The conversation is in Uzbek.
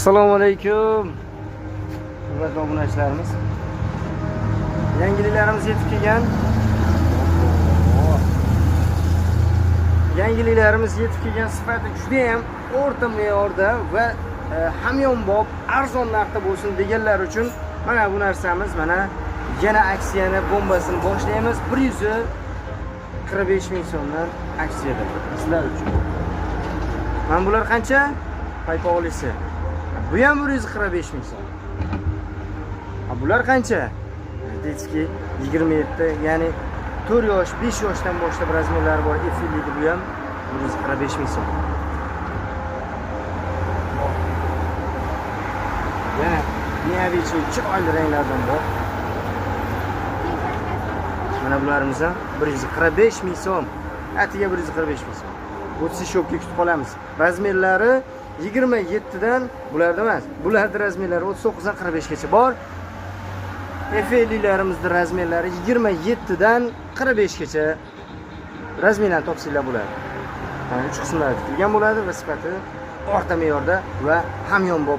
Assalomu alaykum. Hurmatli obunachilarimiz. Yangiliklarimiz yetib kelgan. Yangiliklarimiz yetib kelgan, sifati juda ham o'rta me'yorda va hamyonbop, arzon narxda bo'lsin deganlar uchun mana bu narsamiz, mana yana aksiyani bombasini boshlaymiz. 145 ming so'mdan aksiyada sizlar uchun. Mana bular qancha? Paypoqlisi. Bu ham 145 ming so'm. Ha, bular qancha? Детский 27, ya'ni 4 yosh, 5 yoshdan boshlab razmerlari bor. Efirligi bu ham 145 ming so'm. Yana необычный chiroyli ranglardan bor. Mana bularimiz ham 145 ming so'm. Atiga 145 ming so'm. 30 shopga kutib qolamiz. Razmerlari 27 dan, bularda emas. Bularda razmerlari 39 dan 45 gacha bor. F50'larimizni razmerlari 27 dan 45 gacha razmerlarni topsanglar bo'ladi. Mana uch qismlarda tikilgan bo'ladi va sifati o'rta me'yorda va hamyonbop.